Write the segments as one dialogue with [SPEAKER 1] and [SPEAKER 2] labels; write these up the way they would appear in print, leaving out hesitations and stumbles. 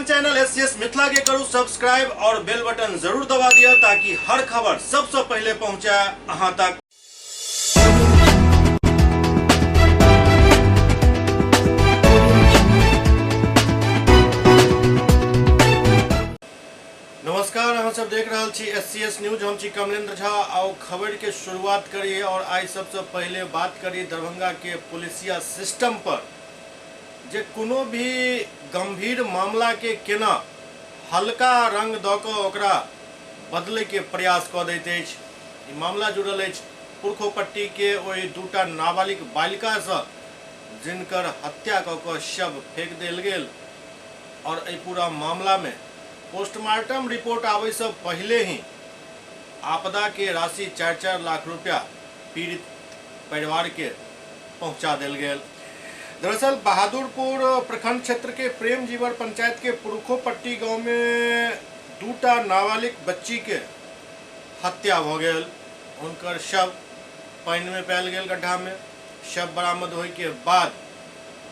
[SPEAKER 1] अपन channel S C S Mithila के करू सब्सक्राइब और बेल बटन जरूर दबा दिया ताकि हर खबर सबसे पहले पहुंचे अहां तक। नमस्कार, अहाँ सब देख रहल छी एस सी एस न्यूज। हम छी कमलेंद्र झा। आओ खबर के शुरुआत करी और आइ सबसे पहले बात करी दरभंगा के पुलिसिया सिस्टम पर, जे कोनो भी गंभीर मामला के केना हल्का रंग दऽ कऽ ओकरा बदलै के प्रयास कऽ दैत अछि। ई मामला जुड़ल अछि पुरखोपट्टी के ओहि दूटा नाबालिग बालिकासँ जिनकर हत्या कऽ कऽ शव फेंक देल गेल और एहि पूरा मामला में पोस्टमार्टम रिपोर्ट आबैसँ पहिले ही आपदा के राशि 4-4 लाख रुपया पीड़ित परिवार के पहुंचा देल गेल। दरअसल बहादुरपुर प्रखंड क्षेत्र के प्रेम जीवर पंचायत के पुरखोपट्टी गांव में दूटा नाबालिग बच्ची के हत्या भ गेल। हुनकर शव पानि में पायल गेल गड्ढा में। शव बरामद होय के बाद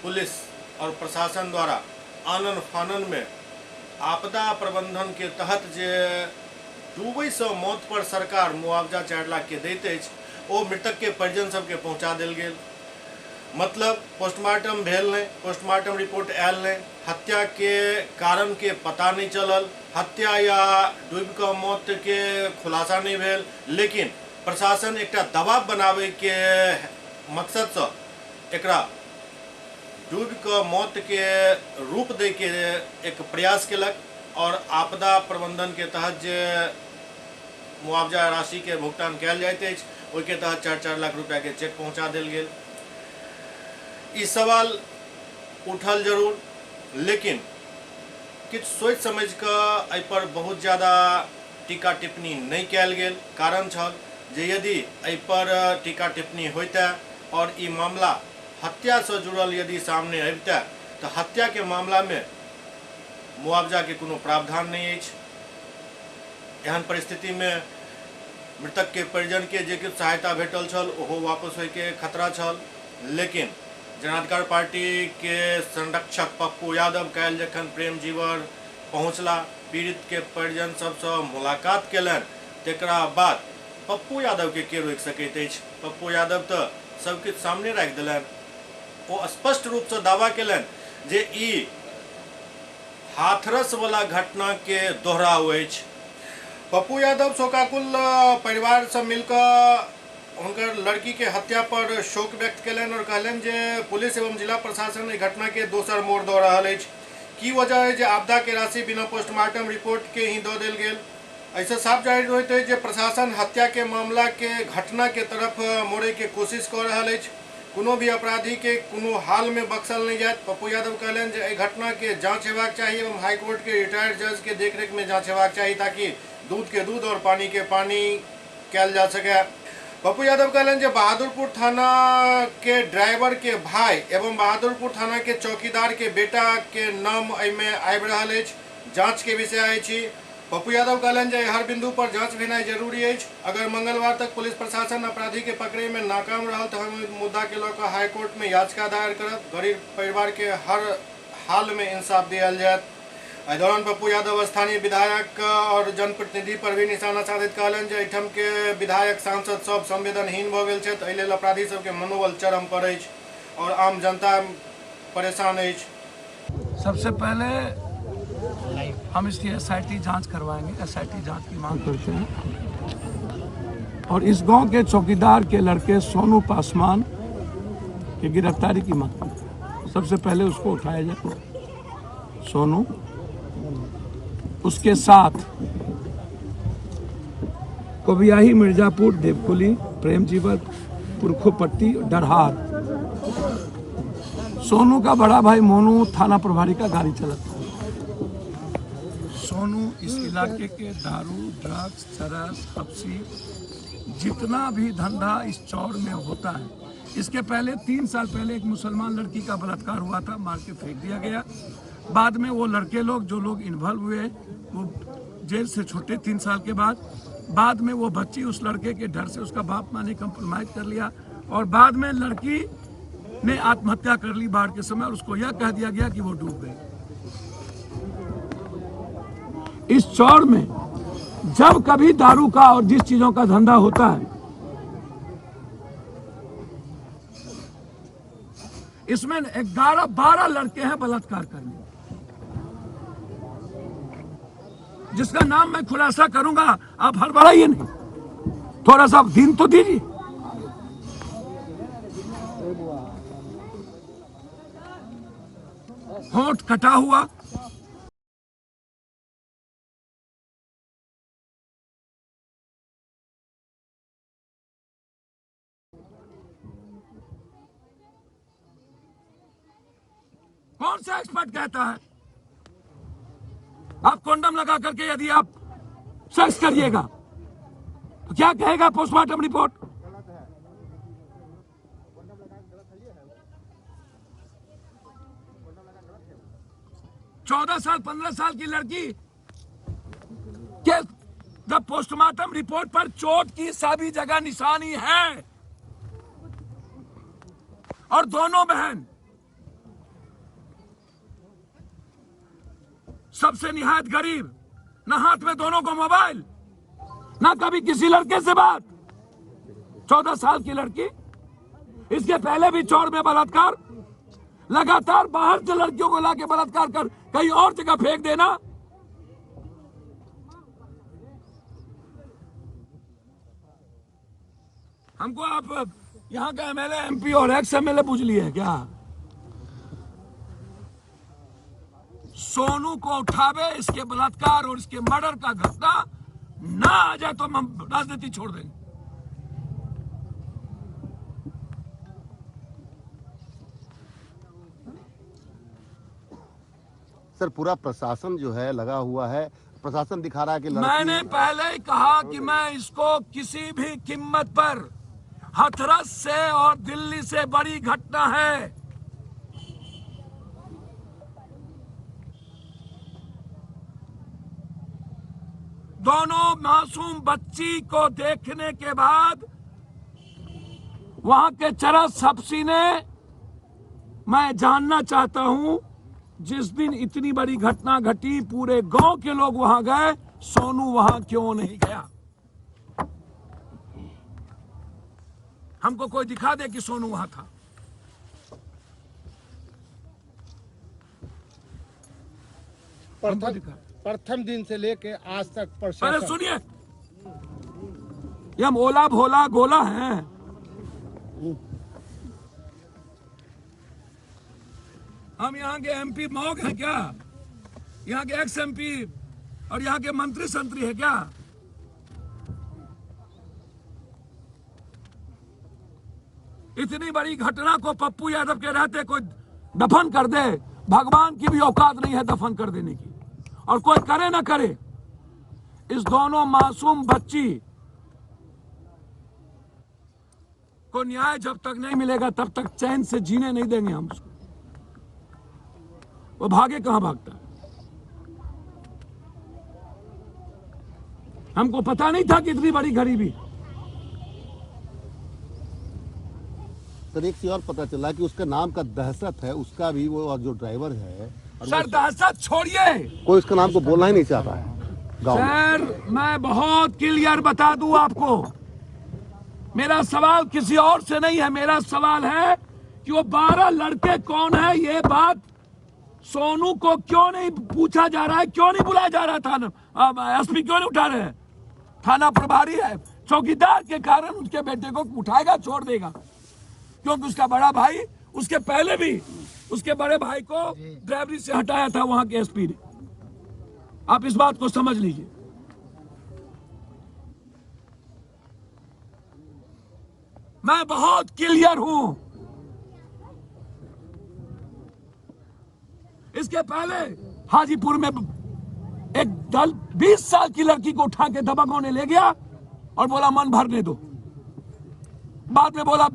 [SPEAKER 1] पुलिस और प्रशासन द्वारा आनन फानन में आपदा प्रबंधन के तहत जे डूबै सँ मौत पर सरकार मुआवजा 4 लाख के दैत अछि, ओ मृतक के परिजन सबके पहुंचा देल गेल। मतलब पोस्टमार्टम भेल नहि, पोस्टमार्टम रिपोर्ट आयल नहि, हत्या के कारण के पता नहि चलल, हत्या या डूबि कऽ मौत के खुलासा नहि भेल, लेकिन प्रशासन एकटा दबाव बनाबै के मकसद सँ एकरा डूबि कऽ मौत के रूप दै के एक प्रयास केलक और आपदा प्रबंधन के तहत जे मुआवजा राशि के भुगतान कयल जाइत अछि ओहि के तहत 4-4 लाख रुपया के चेक पहुंचा देल गेल। ई सवाल उठल जरूर, लेकिन किछु सोचि समझि कऽ एहि पर बहुत ज्यादा टीका टिप्पणी नहि कयल गेल। कारण छल जे यदि एहि पर टीका टिप्पणी होइतै और ई मामला हत्या सँ जुड़ल यदि सामने अबितै तऽ हत्या के मामला में मुआवजा के कोनो प्रावधान नहि अछि। एहन परिस्थिति में मृतक के परिजन के जे किछु सहायता भेटल छल ओहो वापस होय के खतरा छल, लेकिन जनाधिकार पार्टी के संरक्षक पप्पू यादव काल्हि जखन प्रेम जीवर पहुंचला, पीड़ित के परिजन सबसँ मुलाकात केलनि, तेकरा बाद पप्पू यादव के के रोकि सकैत अछि? पप्पू यादव तऽ सब किछु सामने राखि देलनि। ओ स्पष्ट रूपसँ दावा केलनि जे ई हाथरस वाला घटना के दोहराव अछि। पप्पू यादव शोकाकुल परिवार सँ मिलकऽ हुनकर लड़की के हत्या पर शोक व्यक्त केलनि और कहलनि जे पुलिस एवं जिला प्रशासन एहि घटना के दोसर मोड़ दऽ रहल अछि। की वजह अछि जे आपदा के राशि बिना पोस्टमार्टम रिपोर्ट के ही दऽ देल गेल? एहिसँ साफ जाहिर होइत अछि जे प्रशासन हत्या के मामला के घटना के तरफ मोड़े के कोशिश कऽ रहल अछि। कोनो भी अपराधी के कोनो हाल में बख्शल नहि जायत। पप्पू यादव कहलनि जे एहि घटना के जांच हेबाक चाही एवं हाईकोर्ट के रिटायर्ड जज के देखरेख में जांच हेबाक चाही ताकि दूध के दूध और पानी के पानी कयल जा सके। पप्पू यादव कहलनि जे बहादुरपुर थाना के ड्राइवर के भाई एवं बहादुरपुर थाना के चौकीदार के बेटा के नाम एहिमे आबि रहल अछि, जांच के विषय अछि। पप्पू यादव कहलनि जे हर बिंदु पर जांच भेनाइ जरूरी अछि। अगर मंगलवार तक पुलिस प्रशासन अपराधी के पकड़े में नाकाम रहल तऽ हम एहि मुद्दा के लऽ कऽ हाईकोर्ट में याचिका दायर करब। गरीब परिवार के हर हाल में इंसाफ दियाल जायत। एहि दौरान पप्पू यादव स्थानीय विधायक और जनप्रतिनिधि पर भी निशाना साधैत कहलनि जे एहिठाम के विधायक सांसद सब संवेदनहीन भऽ गेल छथि, एहि लेल अपराधी सबके मनोबल चरम पर अछि और आम जनता परेशान अछि।
[SPEAKER 2] सबसे पहले हम इसकी एसआईटी जांच करवाएंगे, एसआईटी जांच की मांग करते हैं। और इस गांव के चौकीदार के लड़के सोनू पासवान की गिरफ्तारी की मांग करते हैं। सबसे पहले उसको उठाया जाए, सोनू, उसके साथ कोबियाही, मिर्जापुर, देवकुली, प्रेमजीवर, पुरखोपट्टी, डरहार। सोनू का बड़ा भाई मोनू थाना प्रभारी का गाड़ी चलाता है। सोनू इस इलाके के दारू, ड्रग्स, चरस, हपसी जितना भी धंधा इस चौर में होता है, इसके पहले 3 साल पहले एक मुसलमान लड़की का बलात्कार हुआ था, मार के फेंक दिया गया। बाद में वो लड़के लोग जो लोग इन्वॉल्व हुए वो जेल से छूटे 3 साल के बाद। बाद में वो बच्ची उस लड़के के डर से उसका बाप माँ ने कंप्रोमाइज कर लिया और बाद में लड़की ने आत्महत्या कर ली बाढ़ के समय और उसको यह कह दिया गया कि वो डूब गई। इस चौर में जब कभी दारू का और जिस चीजों का धंधा होता है, इसमें 11-12 लड़के हैं बलात्कार करने, जिसका नाम मैं खुलासा करूंगा। आप हड़बड़ाइए नहीं, थोड़ा सा दिन तो दीजिए। होंठ कटा हुआ, कौन सा एक्सपर्ट कहता है आप कॉन्डम लगा करके यदि आप सेक्स करिएगा तो क्या कहेगा पोस्टमार्टम रिपोर्ट? चौदह साल 15 साल की लड़की के जब पोस्टमार्टम रिपोर्ट पर चोट की सभी जगह निशानी है और दोनों बहन सबसे निहायत गरीब, ना हाथ में दोनों को मोबाइल, ना कभी किसी लड़के से बात। 14 साल की लड़की, इसके पहले भी चौर में बलात्कार, लगातार बाहर से लड़कियों को लाके बलात्कार कर कहीं और जगह फेंक देना। हमको आप यहाँ का एमएलए, एमपी और एक्स एमएलए पूछ लिए हैं क्या? सोनू को उठावे, इसके बलात्कार और इसके मर्डर का घटना ना आ जाए तो हम राजनीति छोड़ देंगे।
[SPEAKER 3] सर पूरा प्रशासन जो है लगा हुआ है, प्रशासन दिखा रहा है कि
[SPEAKER 2] मैंने पहले ही कहा कि मैं इसको किसी भी कीमत पर, हाथरस से और दिल्ली से बड़ी घटना है, दोनों मासूम बच्ची को देखने के बाद वहां के चरस हपसी ने, मैं जानना चाहता हूं, जिस दिन इतनी बड़ी घटना घटी पूरे गांव के लोग वहां गए, सोनू वहां क्यों नहीं गया? हमको कोई दिखा दे कि सोनू वहां था।
[SPEAKER 4] प्रथम दिन से लेके आज तक
[SPEAKER 2] प्रशासन। अरे सुनिए, ये हम ओला भोला गोला हैं। हम यहाँ के एमपी मॉग हैं क्या? यहाँ के एक्स एमपी और यहाँ के मंत्री संतरी है क्या? इतनी बड़ी घटना को पप्पू यादव के रहते कोई दफन कर दे, भगवान की भी औकात नहीं है दफन कर देने की। और कोई करे ना करे, इस दोनों मासूम बच्ची को न्याय जब तक नहीं मिलेगा तब तक चैन से जीने नहीं देंगे हम उसको। वो भागे कहां भागता है? हमको पता नहीं था कि इतनी बड़ी गरीबी।
[SPEAKER 3] सर एक चीज और पता चला कि उसका नाम का दहशत है, उसका भी वो और जो ड्राइवर है।
[SPEAKER 2] सर दहशत छोड़िए,
[SPEAKER 3] कोई उसका नाम को बोलना ही नहीं चाहता है गाँव में।
[SPEAKER 2] सर मैं बहुत क्लियर बता दूं आपको, मेरा सवाल किसी और से नहीं है। मेरा सवाल है कि वो 12 लड़के कौन है? ये बात सोनू को क्यों नहीं पूछा जा रहा है? क्यों नहीं बुलाया जा रहा? थाना एसपी क्यों नहीं उठा रहे हैं? थाना प्रभारी है, चौकीदार के कारण उसके बेटे को उठाएगा छोड़ देगा, क्योंकि उसका बड़ा भाई, उसके पहले भी उसके बड़े भाई को ड्राइवरी से हटाया था वहां के एसपी ने। आप इस बात को समझ लीजिए। मैं बहुत क्लियर हूं। इसके पहले हाजीपुर में एक दल 20 साल की लड़की को उठा के दबंगों ने ले गया और बोला मन भरने दो। बाद में बोला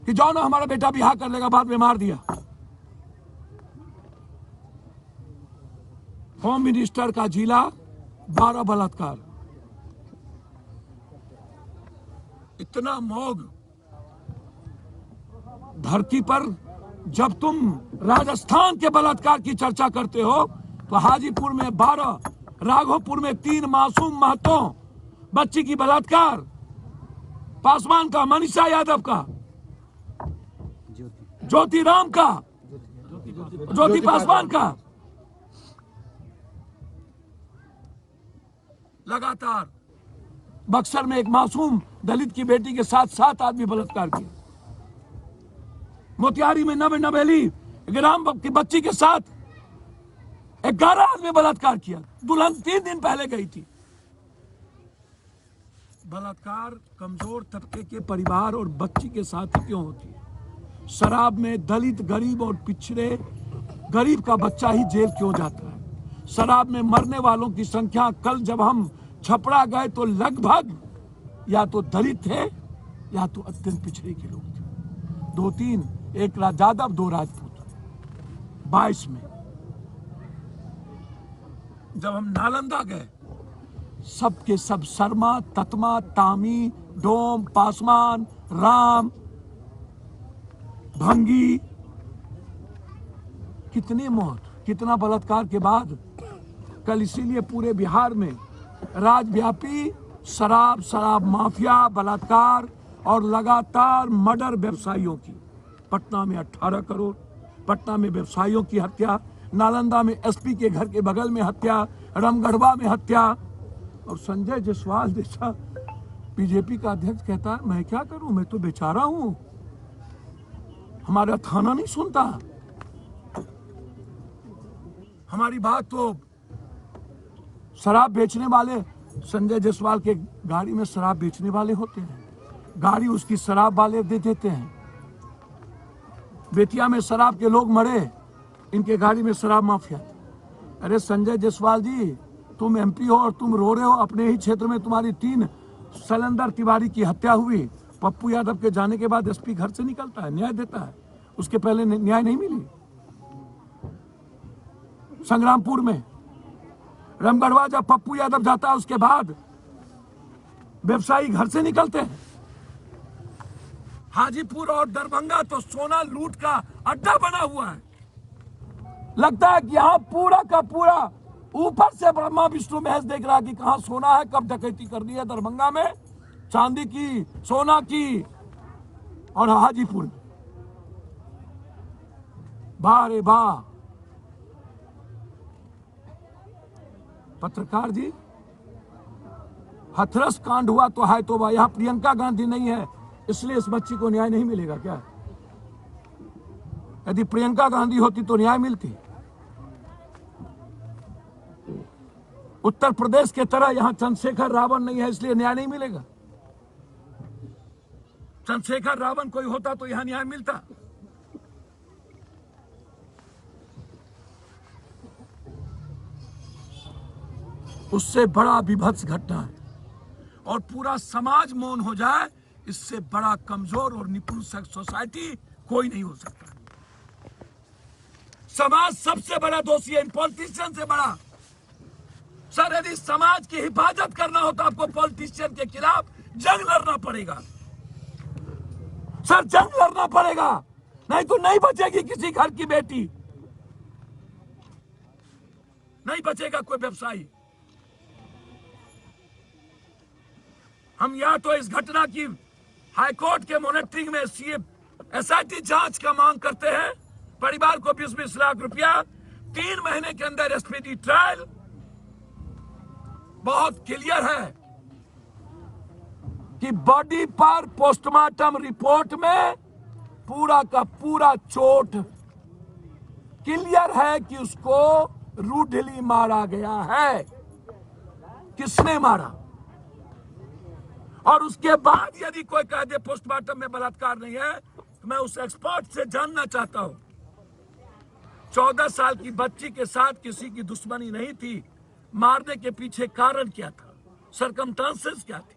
[SPEAKER 2] कि जाओ ना हमारा बेटा बिहार कर लेगा, बाद में मार दिया। होम मिनिस्टर का जिला 12 बलात्कार, इतना मोग धरती पर। जब तुम राजस्थान के बलात्कार की चर्चा करते हो तो तो हाजीपुर में 12, राघोपुर में 3 मासूम महतो बच्ची की बलात्कार, पासवान का, मनीषा यादव का, ज्योति राम का, ज्योति पासवान का, लगातार बक्सर में एक मासूम दलित की बेटी के साथ 7 आदमी बलात्कार किए। मोतिहारी में नवे नवेली ग्राम की बच्ची के साथ 11 आदमी बलात्कार किया। दुल्हन 3 दिन पहले गई थी। बलात्कार कमजोर तबके के परिवार और बच्ची के साथ ही क्यों होती है? शराब में दलित, गरीब और पिछड़े गरीब का बच्चा ही जेल क्यों जाता है? शराब में मरने वालों की संख्या, कल जब हम छपरा गए तो लगभग या तो दलित थे या तो अत्यंत पिछड़े के लोग थे। 2-3, 1 यादव, 2 राजपूत। 22 में जब हम नालंदा गए, सब के सब शर्मा, ततमा, तामी, डोम, पासवान, राम, भंगी, कितनी मौत, कितना बलात्कार के बाद कल इसीलिए पूरे बिहार में राजव्यापी शराब, शराब माफिया, बलात्कार और लगातार मर्डर व्यवसायियों की। पटना में 18 करोड़, पटना में व्यवसायियों की हत्या, नालंदा में एसपी के घर के बगल में हत्या, रामगढ़वा में हत्या। और संजय जायसवाल जैसा बीजेपी का अध्यक्ष कहता है मैं क्या करूं, मैं तो बेचारा हूं, हमारा थाना नहीं सुनता हमारी बात। तो शराब बेचने वाले, संजय जायसवाल के गाड़ी में शराब बेचने वाले होते हैं, गाड़ी उसकी शराब वाले दे देते हैं। बेतिया में शराब के लोग मरे, इनके गाड़ी में शराब माफिया। अरे संजय जायसवाल जी, तुम एमपी हो और तुम रो रहे हो, अपने ही क्षेत्र में तुम्हारी 3 शैलेंद्र तिवारी की हत्या हुई। पप्पू यादव के जाने के बाद एसपी घर से निकलता है, न्याय देता है, उसके पहले न्याय नहीं मिली। संग्रामपुर में रामगढ़वा जब पप्पू यादव जाता है उसके बाद व्यवसायी घर से निकलते हैं। हाजीपुर और दरभंगा तो सोना लूट का अड्डा बना हुआ है। लगता है कि यहां पूरा का पूरा ऊपर से ब्रह्मा विष्णु महेश देख रहा है कि कहां सोना है, कब डकैती करनी है। दरभंगा में चांदी की, सोना की, और हाजीपुर में वाह रे वाह। पत्रकार जी, हथरस कांड हुआ तो हाय तौबा, यहां प्रियंका गांधी नहीं है इसलिए इस बच्ची को न्याय नहीं मिलेगा क्या? यदि प्रियंका गांधी होती तो न्याय मिलती। उत्तर प्रदेश के तरह यहां चंद्रशेखर रावण नहीं है इसलिए न्याय नहीं मिलेगा। चंद्रशेखर रावण कोई होता तो यहां न्याय मिलता। उससे बड़ा विभत्स घटना है और पूरा समाज मौन हो जाए, इससे बड़ा कमजोर और निपुण सोसाइटी कोई नहीं हो सकता। समाज सबसे बड़ा दोषी है, पॉलिटिशियन से बड़ा। सर, यदि समाज की हिफाजत करना हो तो आपको पॉलिटिशियन के खिलाफ जंग लड़ना पड़ेगा। सर, जंग लड़ना पड़ेगा, नहीं तो नहीं बचेगी किसी घर की बेटी, नहीं बचेगा कोई व्यवसायी। हम या तो इस घटना की हाईकोर्ट के मॉनिटरिंग में एसआईटी जांच का मांग करते हैं, परिवार को 20-20 लाख रुपया, 3 महीने के अंदर एसपीडी ट्रायल। बहुत क्लियर है कि बॉडी पर पोस्टमार्टम रिपोर्ट में पूरा का पूरा चोट क्लियर है कि उसको रूडली मारा गया है। किसने मारा? और उसके बाद यदि कोई कह दे पोस्टमार्टम में बलात्कार नहीं है तो मैं उस एक्सपर्ट से जानना चाहता हूं। 14 साल की बच्ची के साथ किसी की दुश्मनी नहीं थी, मारने के पीछे कारण क्या था, सर्कमस्टांसेस क्या थी,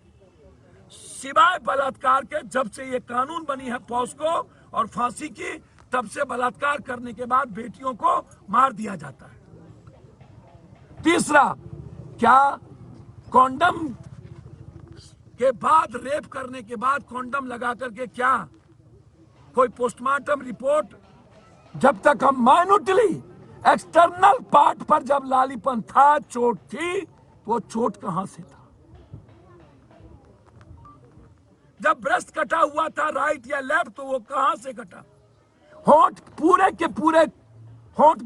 [SPEAKER 2] सिवाय बलात्कार के। जब से ये कानून बनी है पॉस्को और फांसी की, तब से बलात्कार करने के बाद बेटियों को मार दिया जाता है। तीसरा, क्या कॉन्डम के बाद, रेप करने के बाद कॉन्डम लगा करके क्या कोई पोस्टमार्टम रिपोर्ट, जब तक हम माइन्यूटली एक्सटर्नल पार्ट पर जब लालीपन था, चोट थी, तो वो चोट कहां से था? जब ब्रेस्ट कटा हुआ था राइट या लेफ्ट, तो वो कहां से कटा? होंठ पूरे के पूरे होंठ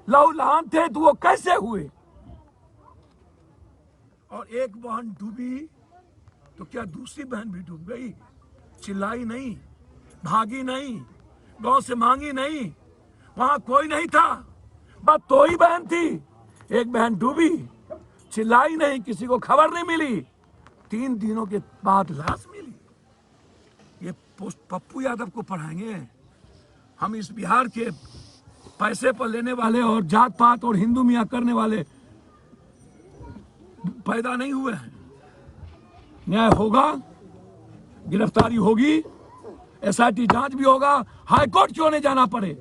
[SPEAKER 2] लहूलुहान थे, तो वो कैसे हुए? और एक बहन डूबी तो क्या दूसरी बहन भी डूब गई? चिल्लाई नहीं, भागी नहीं, गांव से मांगी नहीं, वहां कोई नहीं था, बस दो ही बहन थी। एक बहन डूबी, चिल्लाई नहीं, किसी को खबर नहीं मिली, 3 दिनों के बाद लाश मिली। ये पोस्ट पप्पू यादव को पढ़ाएंगे हम? इस बिहार के पैसे पर लेने वाले और जात पात और हिंदू मियाँ करने वाले पैदा नहीं हुए हैं। न्याय होगा, गिरफ्तारी होगी, एसआईटी जांच भी होगा, हाईकोर्ट क्यों नहीं जाना पड़े।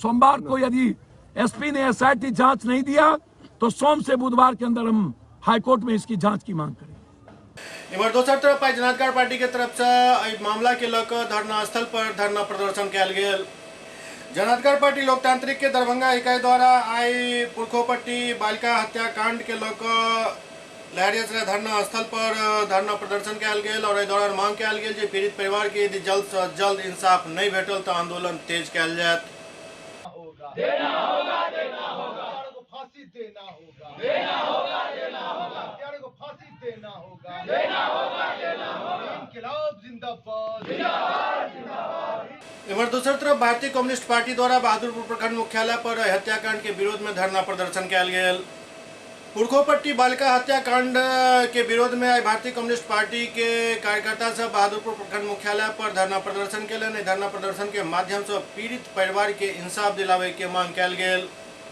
[SPEAKER 2] सोमवार को यदि एसपी ने एसआईटी जांच नहीं दिया तो सोम से बुधवार के अंदर हम हाईकोर्ट में इसकी जांच की मांग करेंगे।
[SPEAKER 1] इम्हर दोसर तरफ आइ जनाधिकार पार्टी के तरफ से एहि मामला के लऽ कऽ धरना स्थल पर धरना प्रदर्शन कयल गेल। जनाधिकार पार्टी लोकतांत्रिक के दरभंगा इकाई द्वारा आइ पुरखोपट्टी बालिका हत्याकांड के लऽ कऽ लहेरियासराय धरना स्थल पर धरना प्रदर्शन कयल गेल और एहि दौरान मांग कयल गेल जे पीड़ित परिवार के यदि जल्द से जल्द इंसाफ नहीं भेटल तऽ आंदोलन तेज कयल जायत।
[SPEAKER 4] देना होगा, देना होगा, को फांसी देना होगा, देना होगा, देना होगा, हत्यारे को फांसी देना होगा, देना होगा, देना होगा, इंकलाब जिंदाबाद, जिंदाबाद, जिंदाबाद।
[SPEAKER 1] इम्हर दोसर तरफ भारतीय कम्युनिस्ट पार्टी द्वारा बहादुरपुर प्रखंड मुख्यालय पर हत्याकांड के विरोध में धरना प्रदर्शन कयल गेल। पुरखोपट्टी बालिका हत्याकांड के विरोध में आइ भारतीय कम्युनिस्ट पार्टी के कार्यकर्ता सब बहादुरपुर प्रखंड मुख्यालय पर धरना प्रदर्शन केलनि। धरना प्रदर्शन के माध्यम से पीड़ित परिवार के इंसाफ दिलावे के मांग कयल गेल।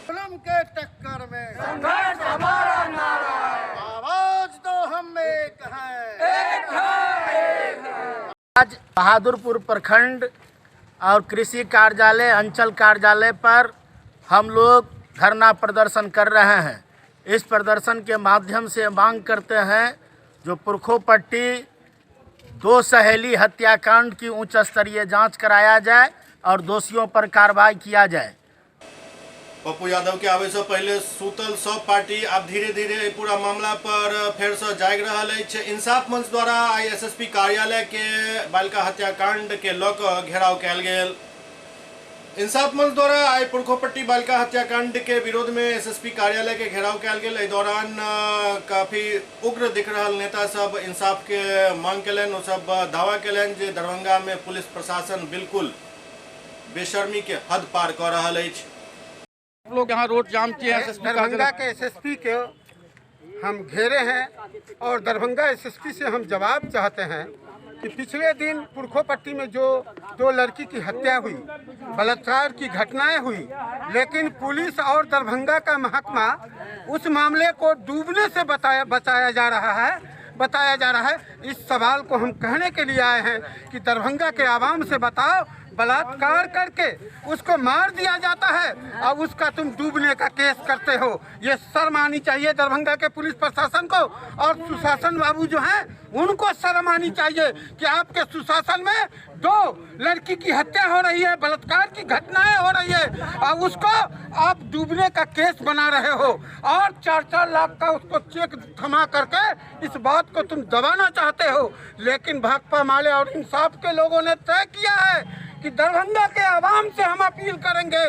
[SPEAKER 4] जुल्म के टक्कर में संघर्ष हमारा नारा है, आवाज तो हम एक हैं, एक है, एक है।
[SPEAKER 5] आज बहादुरपुर प्रखंड और कृषि कार्यालय अंचल कार्यालय पर हम लोग धरना प्रदर्शन कर रहे हैं। इस प्रदर्शन के माध्यम से मांग करते हैं जो पुरखोपट्टी 2 सहेली हत्याकांड की उच्च स्तरीय जांच कराया जाए और दोषियों पर कार्रवाई किया जाए।
[SPEAKER 1] पप्पू यादव के आवे से पहले सूतल सब पार्टी अब धीरे धीरे पूरा मामला पर फेर से जागि रहल अछि। इंसाफ मंच द्वारा I S S पी कार्यालय के बालिका हत्याकांड के लऽ कऽ घेराव कयल गेल। इंसाफ मंच द्वारा आई पुरखोपट्टी बालिका हत्याकांड के विरोध में एसएसपी कार्यालय के घेराव कयल गेल। एहि दौरान काफी उग्र दिख रहल नेता सब इंसाफ के मांग केलनि। ओ सब दावा केलनि जे दरभंगा में पुलिस प्रशासन बिल्कुल बेशर्मी के हद पार कऽ रहल अछि।
[SPEAKER 6] लोग यहाँ रोड जाम किए हैं। एसएसपी
[SPEAKER 4] दरभंगा के एसएसपी के हम घेरे हैं और दरभंगा एसएसपी से हम जवाब चाहते हैं कि पिछले दिन पुरखोपट्टी में जो 2 लड़की की हत्या हुई, बलात्कार की घटनाएं हुई, लेकिन पुलिस और दरभंगा का महकमा उस मामले को डूबने से बचाया जा रहा है, बताया जा रहा है। इस सवाल को हम कहने के लिए आए हैं कि दरभंगा के आवाम से बताओ, बलात्कार करके उसको मार दिया जाता है और उसका तुम डूबने का केस करते हो। ये शर्म आनी चाहिए दरभंगा के पुलिस प्रशासन को और सुशासन बाबू जो हैं उनको शर्म आनी चाहिए कि आपके सुशासन में 2 लड़की की हत्या हो रही है, बलात्कार की घटनाएं हो रही है और उसको आप डूबने का केस बना रहे हो और 4-4 लाख का उसको चेक थमा करके इस बात को तुम दबाना चाहते हो। लेकिन भाकपा माले और इंसाफ के लोगों ने तय किया है कि दरभंगा के आवाम से हम अपील करेंगे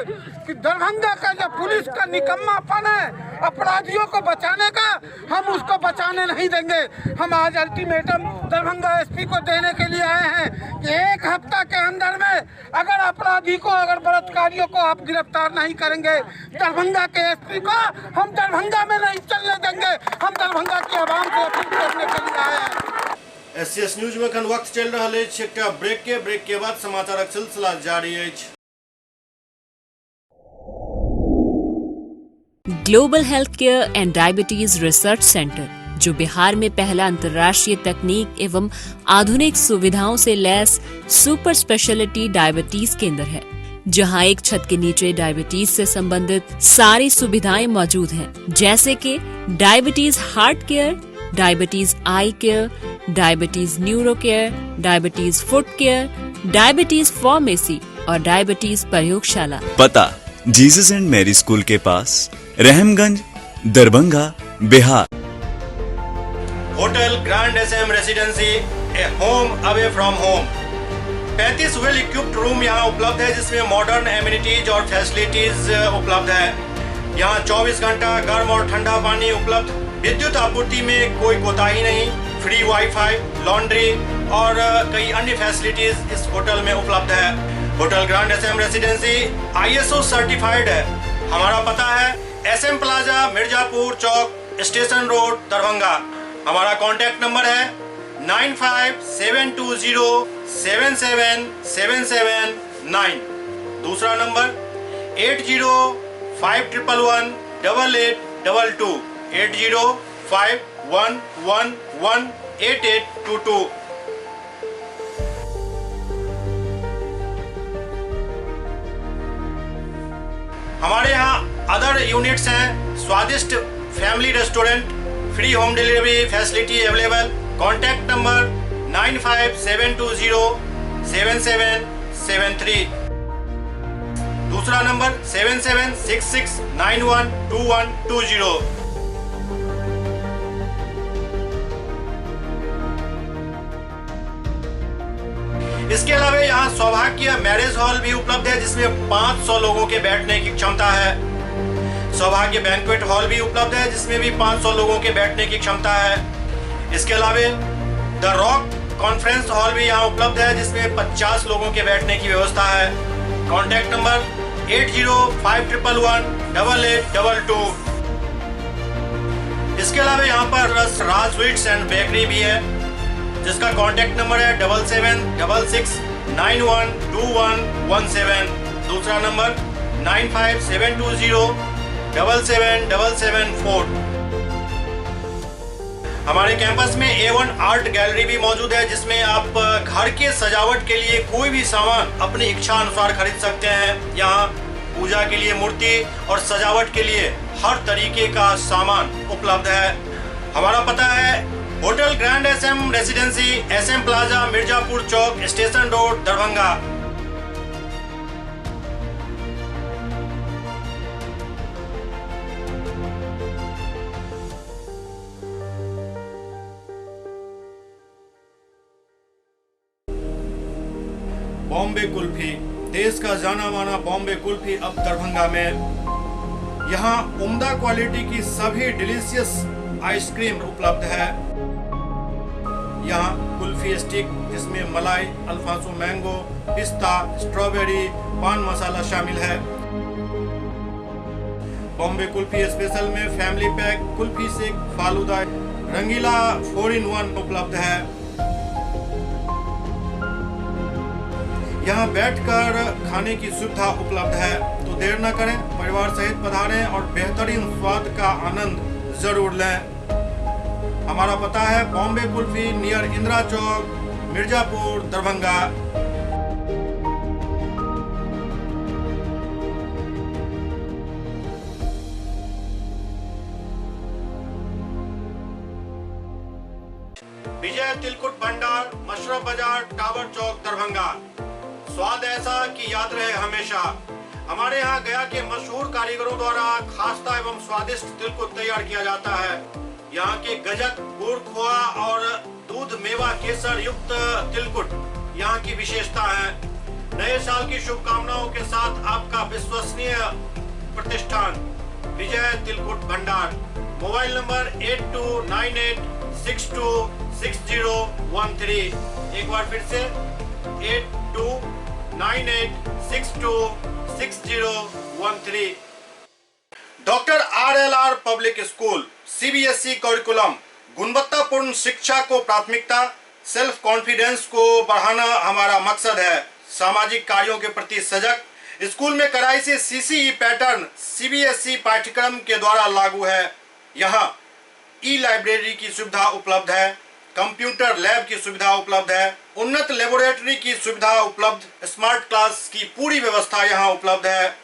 [SPEAKER 4] कि दरभंगा का जो पुलिस का निकम्मापन है अपराधियों को बचाने का, हम उसको बचाने नहीं देंगे। हम आज अल्टीमेटम दरभंगा एसपी को देने के लिए आए हैं कि 1 हफ्ता के अंदर में अगर अपराधी को, अगर बलात्कारियों को आप गिरफ्तार नहीं करेंगे, दरभंगा के एसपी को हम दरभंगा में नहीं चलने देंगे। हम दरभंगा की आवाम से अपील करने के लिए आए हैं।
[SPEAKER 1] एससीएस न्यूज में एखन वक्त चलि रहल अछि एकटा ब्रेक के। ब्रेक के बाद समाचारक सिलसिला जारी अछि।
[SPEAKER 7] Global health care and diabetes research centre, जो बिहार में पहला अंतर्राष्ट्रीय तकनीक एवं आधुनिक सुविधाओं से लैस सुपर स्पेशलिटी डायबिटीज केंद्र है, जहां एक छत के नीचे डायबिटीज से संबंधित सारी सुविधाएं मौजूद हैं, जैसे कि diabetes heart care, diabetes eye care, diabetes neuro care, diabetes foot care, diabetes pharmacy और डायबिटीज प्रयोगशाला।
[SPEAKER 8] पता जीसस एंड मैरी स्कूल के पास, Rahamganj, Darbhanga, Bihar.
[SPEAKER 1] Hotel grand S M residency, a home away from home. 35 well equipped room यहाँ उपलब्ध है, जिसमें modern amenities और facilities उपलब्ध है। यहाँ 24 घंटा गर्म और ठंडा पानी उपलब्ध, विद्युत आपूर्ति में कोई कोताही नहीं, फ्री वाईफाई, लॉन्ड्री और कई अन्य फैसिलिटीज इस होटल में उपलब्ध है। Hotel grand S M residency ISO certified है। हमारा पता है एस एम प्लाजा, मिर्जापुर चौक, स्टेशन रोड, दरभंगा। हमारा कांटेक्ट नंबर है 9572077779। दूसरा नंबर 8051118822, 8051118822। हमारे यहाँ अदर यूनिट्स हैं, स्वादिष्ट family restaurant, free home delivery facility available. Contact number 9572077773। दूसरा नंबर 7766912120। इसके अलावा यहाँ सौभाग्य मैरिज हॉल भी उपलब्ध है, जिसमें 500 लोगों के बैठने की क्षमता है। सौभाग्य बैंक्वेट हॉल भी उपलब्ध है, जिसमें भी 500 लोगों के बैठने की क्षमता है। इसके अलावा the rock conference hall भी यहाँ उपलब्ध है, जिसमें 50 लोगों के बैठने की व्यवस्था है। Contact number 8051118822। इसके अलावा यहाँ पर राज स्वीट्स एंड बेकरी भी है, जिसका कॉन्टैक्ट नंबर है 7766912117। दूसरा नंबर 9572077774। हमारे कैंपस में A1 art gallery भी मौजूद है, जिसमें आप घर के सजावट के लिए कोई भी सामान अपनी इच्छा अनुसार खरीद सकते हैं। यहाँ पूजा के लिए मूर्ति और सजावट के लिए हर तरीके का सामान उपलब्ध है। हमारा पता है hotel grand S M residency, S M plaza, Mirzapur Chowk, station road, Darbhanga. Bombay kulfi, देश का जाना माना बॉम्बे कुल्फी अब दरभंगा में। यहाँ उम्दा क्वालिटी की सभी डिलीशियस आइसक्रीम उपलब्ध है। यहाँ कुल्फी स्टिक, जिसमें मलाई, अल्फांसो मैंगो, पिस्ता, स्ट्रॉबेरी, पान मसाला शामिल है। बॉम्बे कुल्फी स्पेशल में family pack, kulfi shake, falooda, Rangeela 4 in 1 उपलब्ध है। यहाँ बैठकर खाने की सुविधा उपलब्ध है, तो देर न करें, परिवार सहित पधारें और बेहतरीन स्वाद का आनंद जरूर लें। हमारा पता है बॉम्बे कुल्फी, नियर इंदिरा चौक, मिर्जापुर, दरभंगा। विजय तिलकुट भंडार, मशरफ बाजार, टावर चौक, दरभंगा। स्वाद ऐसा कि याद रहे हमेशा। हमारे यहाँ गया के मशहूर कारीगरों द्वारा खास्ता एवं स्वादिष्ट तिलकुट तैयार किया जाता है। यहाँ के गजक, गुड़, खोआ और दूध मेवा केसर युक्त तिलकुट यहाँ की विशेषता है। नए साल की शुभकामनाओं के साथ आपका विश्वसनीय प्रतिष्ठान विजय तिलकुट भंडार। Mobile number 8298626013। एक बार फिर से 8298626013। Doctor RLR public school, CBSE curriculum, गुणवत्तापूर्ण शिक्षा को प्राथमिकता, सेल्फ कॉन्फिडेंस को बढ़ाना हमारा मकसद है। सामाजिक कार्यों के प्रति सजग, स्कूल में कड़ाई से सीसीई पैटर्न सीबीएसई पाठ्यक्रम के द्वारा लागू है। यहाँ ई लाइब्रेरी की सुविधा उपलब्ध है, कंप्यूटर लैब की सुविधा उपलब्ध है, उन्नत लेबोरेटरी की सुविधा उपलब्ध, स्मार्ट क्लास की पूरी व्यवस्था यहाँ उपलब्ध है।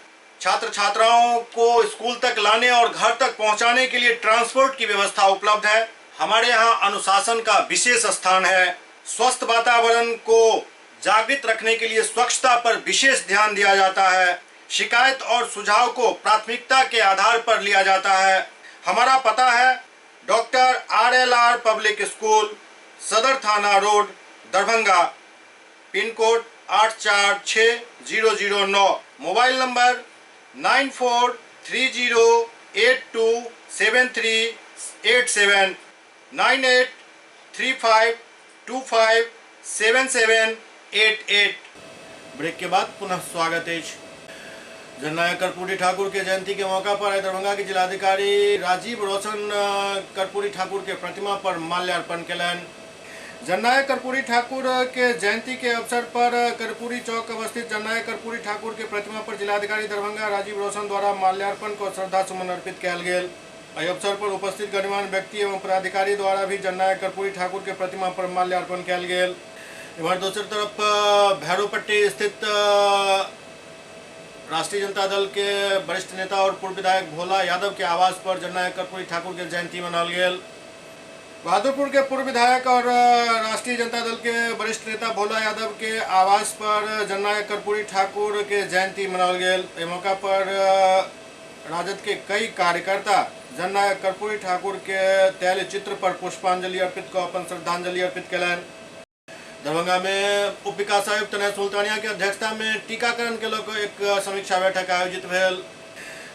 [SPEAKER 1] छात्र छात्राओं को स्कूल तक लाने और घर तक पहुँचाने के लिए ट्रांसपोर्ट की व्यवस्था उपलब्ध है। हमारे यहाँ अनुशासन का विशेष स्थान है। स्वस्थ वातावरण को जागृत रखने के लिए स्वच्छता पर विशेष ध्यान दिया जाता है। शिकायत और सुझाव को प्राथमिकता के आधार पर लिया जाता है। हमारा पता है doctor RLR public school, Sadar थाना road, Darbhanga, pin code 846009, mobile number 9430827387, 9835257788। Break के बाद पुनः स्वागत है। जननायक कर्पूरी ठाकुर के जयंती के मौका पर दरभंगा के जिलाधिकारी राजीव रोशन कर्पूरी ठाकुर के प्रतिमा पर माल्यार्पण केलनि। जननायक कर्पूरी ठाकुर के जयंती के अवसर पर कर्पूरी चौक अवस्थित जननायक कर्पूरी ठाकुर के प्रतिमा पर जिलाधिकारी दरभंगा राजीव रोशन द्वारा माल्यार्पण को श्रद्धा सुमन अर्पित कयल गेल। एहि अवसर पर उपस्थित गणमान्य व्यक्ति एवं पदाधिकारी द्वारा भी जननायक कर्पूरी ठाकुर के प्रतिमा पर माल्यार्पण कयल गेल। इम्हर दोसर तरफ भैरवपट्टी स्थित राष्ट्रीय जनता दल के वरिष्ठ नेता और पूर्व विधायक भोला यादव के आवास पर जननायक कर्पूरी ठाकुर के जयंती मनाओल गेल। बहादुरपुर के पूर्व विधायक और राष्ट्रीय जनता दल के वरिष्ठ नेता भोला यादव के आवास पर जननायक कर्पूरी ठाकुर के जयंती मनाओल गेल। एहि मौका पर राजद के कई कार्यकर्ता जननायक कर्पूरी ठाकुर के तैल चित्र पर पुष्पांजलि अर्पित कऽ अपन श्रद्धांजलि अर्पित कयलनि। दरभंगा में उप विकास आयुक्त तनय सुल्तानिया के अध्यक्षता में टीकाकरण के लऽ एक समीक्षा बैठक आयोजित भेल।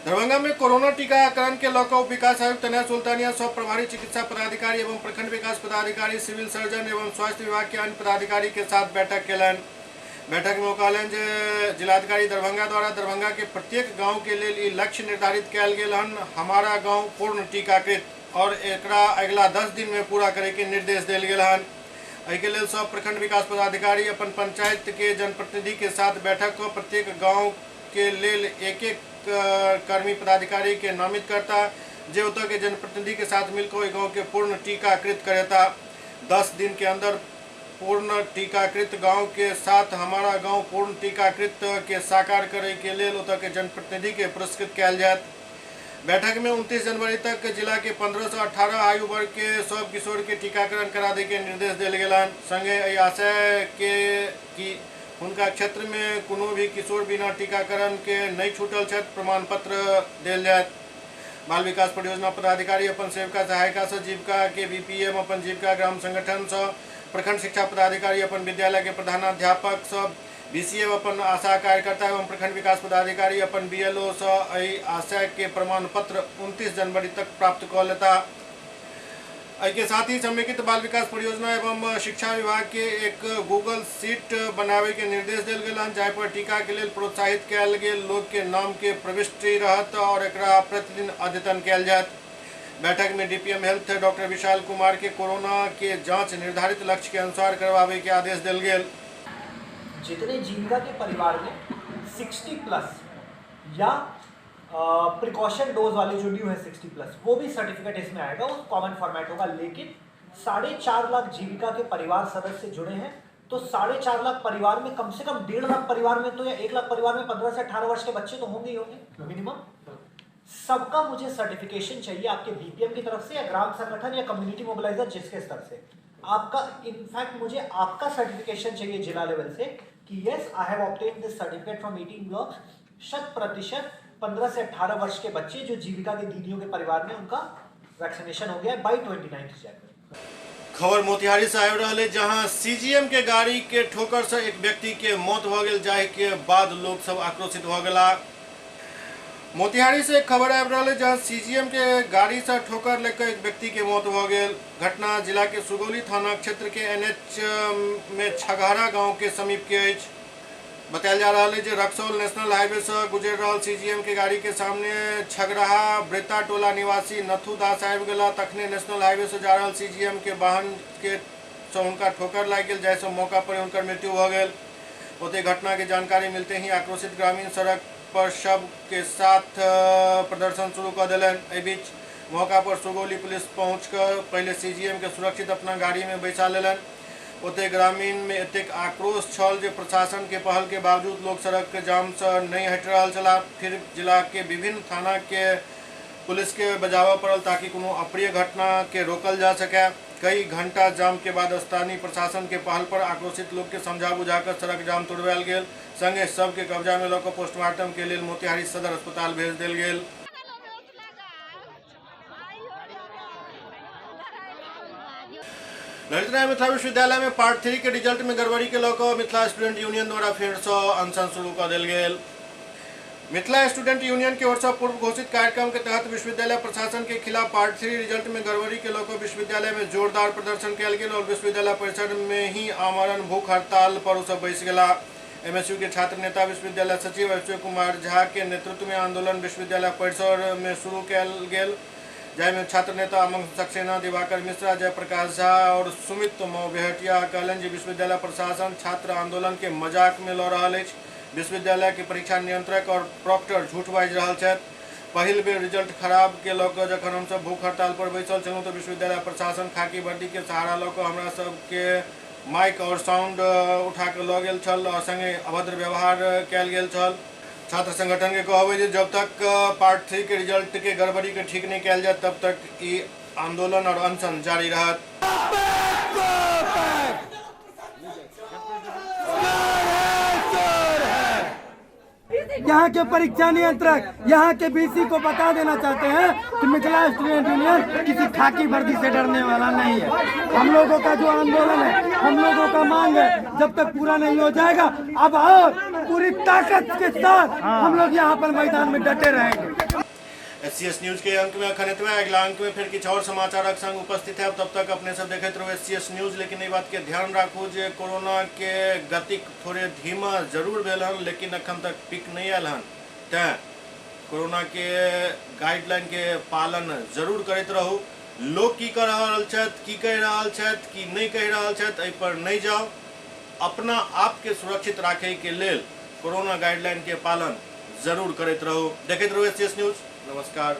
[SPEAKER 1] दरभंगा में कोरोना टीकाकरण के लऽ उप विकास आयुक्त तनय सुल्तानिया सब प्रभारी चिकित्सा पदाधिकारी एवं प्रखंड विकास पदाधिकारी, सिविल सर्जन एवं स्वास्थ्य विभाग के अन्य पदाधिकारी के साथ बैठक केलनि। बैठक में ओ कहलनि जे जिलाधिकारी दरभंगा द्वारा दरभंगा के प्रत्येक गांव के लेल ई लक्ष्य निर्धारित कयल गेल हन, हमारा गांव पूर्ण टीकाकृत, और एकरा अगिला 10 दिन में पूरा करे के निर्देश देल गेल हन। एहिके लेल सब प्रखंड विकास पदाधिकारी अपन पंचायत के जनप्रतिनिधि के साथ बैठक कऽ प्रत्येक गांव के लेल एक एक कर्मी पदाधिकारी के नामित करता, जे ओतऽ के जनप्रतिनिधि के साथ मिलकर ओहि गांव के पूर्ण टीकाकृत करेता। 10 दिन के अंदर पूर्ण टीकाकृत गांव के साथ हमारा गांव पूर्ण टीकाकृत के साकार करे के लेल ओतऽ के जनप्रतिनिधि के पुरस्कृत कयल जायत। बैठक में 29 जनवरी तक जिला के 15 से 18 आयु वर्ग के सब किशोर के टीकाकरण करा दे के निर्देश देल गेलनि। संगे एहि आशय के कि हुनका क्षेत्र में कोनो भी किशोर बिना टीकाकरण के नहीं छूटल छथि, प्रमाण पत्र देल जायत। बाल विकास परियोजना पदाधिकारी अपन सेविका सहायिका से जीविका के बीपीएम अपन जीविका ग्राम संगठन से, प्रखंड शिक्षा पदाधिकारी अपन विद्यालय के प्रधानाध्यापक सब, बीसीएम अपन आशा कार्यकर्ता एवं प्रखंड विकास पदाधिकारी अपन बीएलओ से एहि आशय के प्रमाण पत्र 29 जनवरी तक प्राप्त कऽ लेता। एहिके साथ ही समेकित बाल विकास परियोजना एवं शिक्षा विभाग के एक गूगल सीट बनावे के निर्देश देल गेल हन, जाहि पर टीका के लेल प्रोत्साहित कयल गेल लोक के नाम के प्रविष्टि रहत और एकरा प्रतिदिन अद्यतन कयल जायत। बैठक में DPM health doctor Vishal Kumar के कोरोना के जांच निर्धारित लक्ष्य के अनुसार करवावे के आदेश देल गेल।
[SPEAKER 9] जितने जीविका के परिवार में 60 प्लस या प्रिकॉशन डोज वाले जो न्यू है 60 प्लस, वो भी सर्टिफिकेट इसमें आएगा, वो कॉमन फॉर्मेट होगा। लेकिन 4.5 लाख जीविका के परिवार सदस्य जुड़े हैं, तो 4.5 लाख परिवार में कम से कम 1.5 लाख परिवार में तो या 1 लाख परिवार में 15 से 18 वर्ष के बच्चे तो होंगे ही होंगे मिनिमम। सबका मुझे सर्टिफिकेशन चाहिए आपके बीपीएम की तरफ से या ग्राम संगठन या कम्युनिटी मोबिलाइजर जिसके स्तर से आपका, इनफैक्ट मुझे आपका सर्टिफिकेशन चाहिए जिला लेवल से कि yes I have obtain this certificate from 18 blocks. 100% 15 से 18 वर्ष के बच्चे जो जीविका के दीदियों के परिवार में उनका वैक्सीनेशन हो गया है बाई 29 जनवरी।
[SPEAKER 1] खबर मोतिहारी से आबि रहल है, जहां सीजीएम के गाड़ी के ठोकर से एक व्यक्ति के मौत भ गेल, जाहि के बाद लोग सब आक्रोशित भ गेला। मोतिहारी से खबर आबि रहल है, जहां सीजीएम के गाड़ी से ठोकर लेकर एक व्यक्ति के मौत भ गेल। घटना जिला के सुगौली थाना क्षेत्र के एनएच में छगहरा गांव के समीप के अछि। बतायल जा रहा है जे रक्सौल नेशनल हाईवे से गुजर रहा सीजीएम के गाड़ी के सामने छगरहा ब्रेता टोला निवासी नथु दास आबि गेला, तखने नेशनल हाईवे से जा रहा सीजीएम के वाहन के से हुनका ठोकर लागि गेल, जाहिसँ मौका पर हुनकर मृत्यु भऽ गेल। ओतहि घटना के जानकारी मिलते ही आक्रोशित ग्रामीण सड़क पर शव के साथ प्रदर्शन शुरू कऽ देलनि। एहि बीच मौका पर सुगौली पुलिस पहुँच कऽ पहिले सीजीएम के सुरक्षित अपना गाड़ी में बैसा लेलनि। ओतहि ग्रामीण में एतेक आक्रोश छल जे प्रशासन के पहल के बावजूद लोग सड़क के जाम से नहीं हटि रहल छलाह। फिर जिला के विभिन्न थाना के पुलिस के बजाबऽ पड़ल ताकि कोनो अप्रिय घटना के रोकल जा सके। कई घंटा जाम के बाद स्थानीय प्रशासन के पहल पर आक्रोशित लोग के समझा बुझाकर सड़क जाम तोड़वायल गेल। संगे शव के कब्जा में लऽ कऽ पोस्टमार्टम के लेल मोतिहारी सदर अस्पताल भेज देल गेल। ललित नारायण मिथिला विश्वविद्यालय में पार्ट 3 के रिजल्ट में गड़बड़ी के लऽ कऽ मिथिला स्टूडेंट यूनियन द्वारा फेर सँ अनशन शुरू कऽ देल गेल। मिथिला स्टूडेंट यूनियन के ओर से पूर्व घोषित कार्यक्रम के तहत विश्वविद्यालय प्रशासन के खिलाफ पार्ट 3 रिजल्ट में गड़बड़ी के लऽ कऽ विश्वविद्यालय में जोरदार प्रदर्शन कयल गेल और विश्वविद्यालय परिसर में ही आमरण भूख हड़ताल पर ओ सब बैस गेला। एमएसयू के छात्र नेता विश्वविद्यालय सचिव अभिषेक कुमार झा के नेतृत्व में आंदोलन विश्वविद्यालय परिसर में शुरू कयल गेल, जाहिमे छात्र नेता अमंग सक्सेना, दिवाकर मिश्रा, जयप्रकाश झा और सुमित मौबेहटिया कहलनि जे विश्वविद्यालय प्रशासन छात्र आंदोलन के मजाक में लऽ रहल अछि। विश्वविद्यालय के परीक्षा नियंत्रक और प्रॉक्टर झूठ बाजि रहल छथि। पहिल बेर रिजल्ट खराब के लऽ कऽ जखन हमसब भूख हड़ताल पर बैसल छलहुँ तऽ विश्वविद्यालय प्रशासन खाकी वर्दी के सहारा लऽ कऽ हमरा सबके माइक और साउंड उठा कऽ लऽ गेल छल और संगे अभद्र व्यवहार कयल गेल छल। छात्र संगठन के कहब जे जब तक पार्ट 3 के रिजल्ट के गड़बड़ी के ठीक नहीं कयल जाए तब तक ई आंदोलन और अनशन जारी रहत।
[SPEAKER 10] यहाँ के परीक्षा नियंत्रक, यहाँ के बीसी को बता देना चाहते हैं कि मिथिला स्टूडेंट यूनियन किसी खाकी वर्दी से डरने वाला नहीं है। हम लोगों का जो आंदोलन है, हम लोगों का मांग है, जब तक पूरा नहीं हो जाएगा अब और पूरी ताकत के साथ हम लोग यहाँ पर मैदान में डटे रहेंगे।
[SPEAKER 1] एससीएस न्यूज के अंक में अखन एतबे, अगला अंक में फिर किछु और समाचारक संग उपस्थित है। तब तक अपने सब देखैत रहू एससीएस न्यूज। लेकिन एहि बात के ध्यान राखू जे कोरोना के गति थोड़े धीमा जरूर भेल हन, लेकिन अखन तक पिक नहीं आयल हन, तैं कोरोना के गाइडलाइन के पालन जरूर करैत रहू। लोग की कर रहल छथि, की कहि रहल छथि, की नहीं कहि रहल छथि, एहि पर नहीं जाउ। अपना आप के सुरक्षित राखै के लेल कोरोना गाइडलाइन के पालन जरूर करैत रहू। देखैत रहू एससीएस न्यूज। नमस्कार।